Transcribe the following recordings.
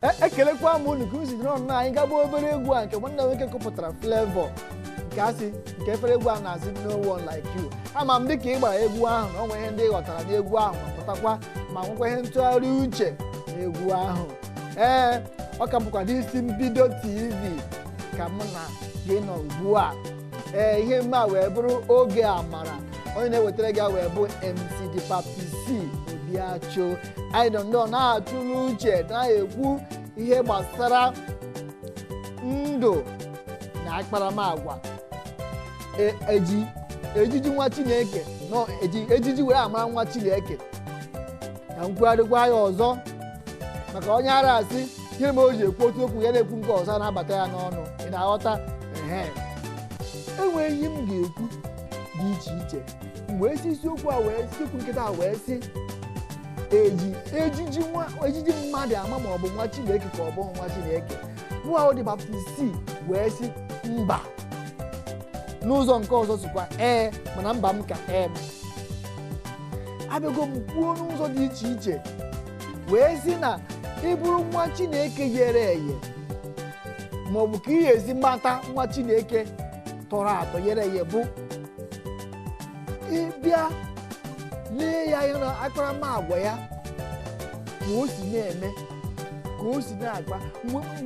Ekelekwa m unu ka unu si nọrọ na anyị gaba obere egwu a nke nwanne m nwoke kụpụtara, Flavour, nke asị nke efere egwu a na-asị "No One Like You". Ama m dịka ị gbara egwu ahụ na ọ nwere ihe ndị ị ghọtara n'egwu ahụ, ma pụtakwa ma nwekwa ihe ntụgharị uche n'egwu ahụ. Ee, ọ ka bụkwa n'Isi Mbido TV ka mụ na gị nọ ugbu a. Ee, ihe mma wee bụrụ Oge Amara. Onye na-ewetara gị wee bụ MC Dipapc Obiacho. Anyị nọ nnọọ na-atụle uche, na-ekwu ihe gbasara ndụ na akparamagwa, eji ejiji nwa Chineke nọ, eji ejiji were amara nwa Chineke. Ka m kwugharịkwa ya ọzọ, maka onye ara asị ihe ma o ji ekwu otu okwu, ya na-ekwu nke ọzọ na-abata ya n'ọnụ. Ị na-aghọta? Ehe, enweghị ihe m ga-ekwu dị iche iche mgbe esi isiokwu a wee isiokwu nkịta wee sị eji ejiji nwa ejiji mmadụ ama ma ọ bụ nwa Chineke ka ọ bụghị nwa Chineke. Mụa dị Baptist wee sị mba, n'ụzọ nke ọzọ sịkwa ee, mana mba m ka ee m abịago m kwuo n'ụzọ dị iche iche wee sị na ịbụrụ nwa Chineke yere eye, ma ọ bụ ka ị ga-esi mata nwa Chineke tọrọ atọ yere eye bụ ịbịa lee ya anya na akparamagwa ya, ka o si na-eme, ka o si na-akpa.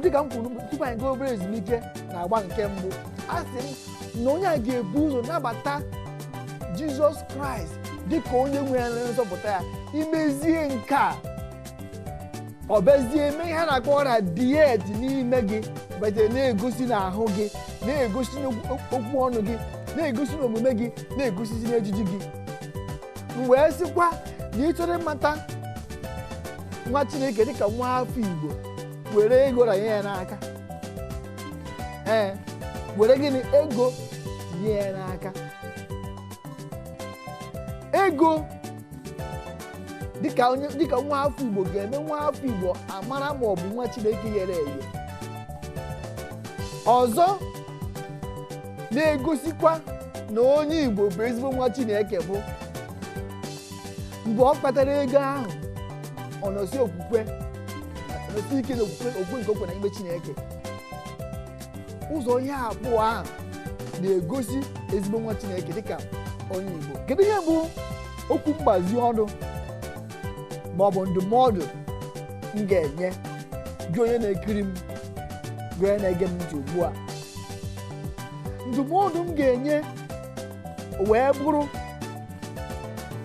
Dịka m kwuru tupu anyị gaa obere ezumike na agba nke mbụ, a sị m na onye a ga-ebu ụzọ nabata Jizọs Kraịst dịka onye nwere nzọpụta ya. Imezie nke a, ọ bịazie eme ihe a na-akpọ radiate n'ime gị, bete na-egosi n'ahụ gị, na-egosi n'okwu ọnụ gị, na-egosi n'omume gị, na-egosizi n'ejiji gị. M wee sịkwa na ị chọrọ ịmata nwa Chineke dịka nwa afọ Igbo, were ego ranye ya n'aka. Ee, were gịnị? Ego tinye ya n'aka. Ego dịka onye, dịka nwa afọ Igbo, ga-eme nwa afọ Igbo amara ma ọ bụ nwa Chineke ghere eghe. Ọzọ na-egosikwa na onye Igbo bụ ezigbo nwa Chineke bụ mgbe ọ kpatara ego ahụ, ọ nọsi okwukwe, nọsi ike n'okwukwe, okwukwe nke o kwere n'ime Chineke. Ụzọ ihe abụọ ahụ na-egosi ezigbo nwa Chineke dịka onye Igbo. Kedu ihe bụ okwu mgbazi ọnụ ma ọ bụ ndụmọdụ m ga-enye gị, onye na-ekiri m, gị onye na-ege m ntị ugbu a? Ndụmọdụ m ga-enye wee bụrụ,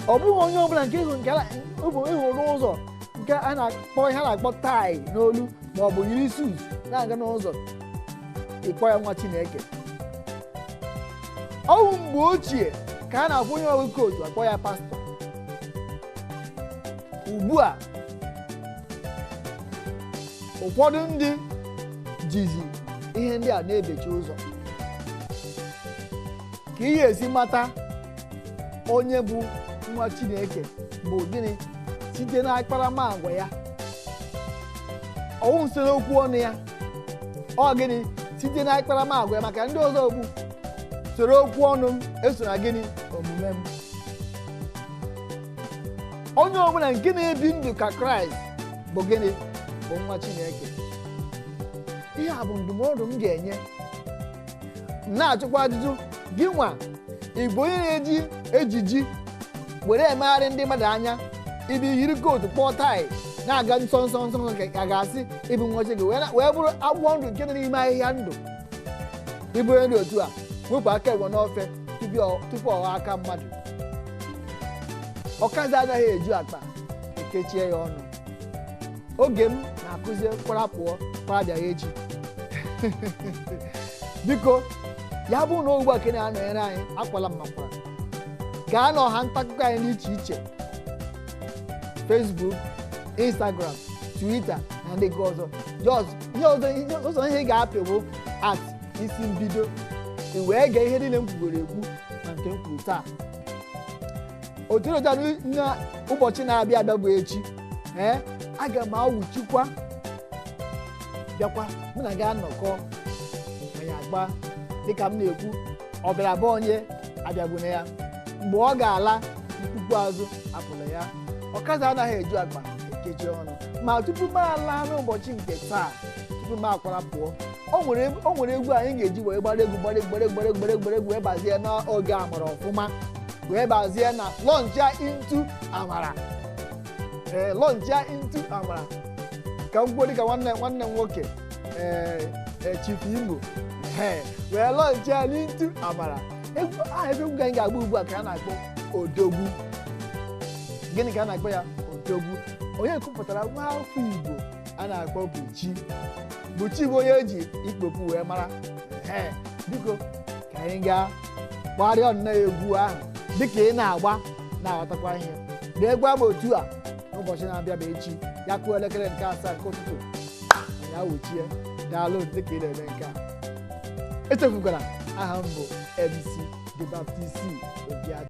ọ bụghị onye ọbụla nke ịhụ nke ịhụrụ n'ụzọ nke a na-akpọ ihe a na-akpọ tie n'olu ma ọ bụ yiri suit na-aga n'ụzọ, ịkpọ ya nwa Chineke. Ọwụ mgbe ochie ka a na-afụ onye ọbụ kootu akpọ ya pastọ. Ugbu a, ụfọdụ ndị jizi ihe ndị a na-ebechi ụzọ. Ka ihe esi mata onye bụ nwa Chineke bụ gịnị? Site n'akparamagwa ya, ọwụ site n'okwu ọnụ ya. Ọ gịnị? Site n'akparamagwa ya. Maka ndị ọzọ bụ soro okwu ọnụ m, eso na gịnị? Omume m. Onye ọbụla nke na-ebi ndụ ka Kraịst bụ gịnị? Bụ nwa Chineke. Ihe a bụ ndụmọdụ m ga-enye m. Na-achụkwa ajụjụ gị nwa, ị bụ onye na-eji ejiji were emegharị ndị mmadụ anya, ibi yiri kootu, kpọọ tie, na-aga nsọ nsọ nsọ nsọ ka ga-asị ịbụ nwa Chineke, wee bụrụ agwọ ndụ nke dị n'ime ahịhịa ndụ? Ịbụ onye dị otu a, wepụ aka enwe n'ofe tupu ọ ghọọ aka mmadụ. Ọkazi anaghị eju akpa ekechie ya ọnụ. Oge m na-akụzi kwara pụọ kwara bịa echi. Biko, ya bụ na ugbu a ka ị na-anọnyere anyị, akwala mmakwara, gaa n'ọha nta akụkọ anyị dị iche iche: Facebook, Instagram, Twitter na ndị nke ọzọ. Just ihe ọzọ, ụzọ ihe ị ga-apị bụ @IsiMbido, i wee gee ihe niile m kwugoro ekwu na nke m kwuru taa. Otu ụta na ụbọchị na-abịa abịa bụ echi, ee, aga m awụchikwa bịakwa, mụ na gị anọkọ, anyị agba. Dịka m na-ekwu, ọ bịara bụ onye abịagbuna ya mgbe ọ ga-ala mkpukpu azụ apụla ya. Ọkazi anaghị eju akpa ekechi ọnụ. Ma tupu m alaa n'ụbọchị nke taa, tupu m akwara pụọ, o nwere egwu anyị ga-eji wee gbara egwu, gbara egwu, gbara egwu, gbara egwu, gbara egwu, wee bazie n'oge amara ọfụma, wee bazie na launch into amara. Ee, launch into amara ka m kwuo dịka nwanne m nwoke, ee, Chief Imo. Ee, wee launch into amara. Egwu ahụ, ebe egwu anyị ga-agba ugbu a ka a na-akpọ Odogwu. Gịnị ka a na-akpọ ya? Odogwu. Onye kwupụtara nwa afọ Igbo a na-akpọ Buchi. Buchi bụ onye eji ikpokwu wee mara. Ee, biko ka anyị gaa gbarịa nnọọ egwu ahụ dịka ị na-agba na-aghọtakwa ihe na egwu ama otu a. N'ụbọchị na-abịa bụ echi, ya kụọ elekere nke 7 nke ụtụtụ, anyị awụchie. Daalụ dịka ị na-eme nke a. Echefukwara, aha m bụ MC The Baptist Obiadi.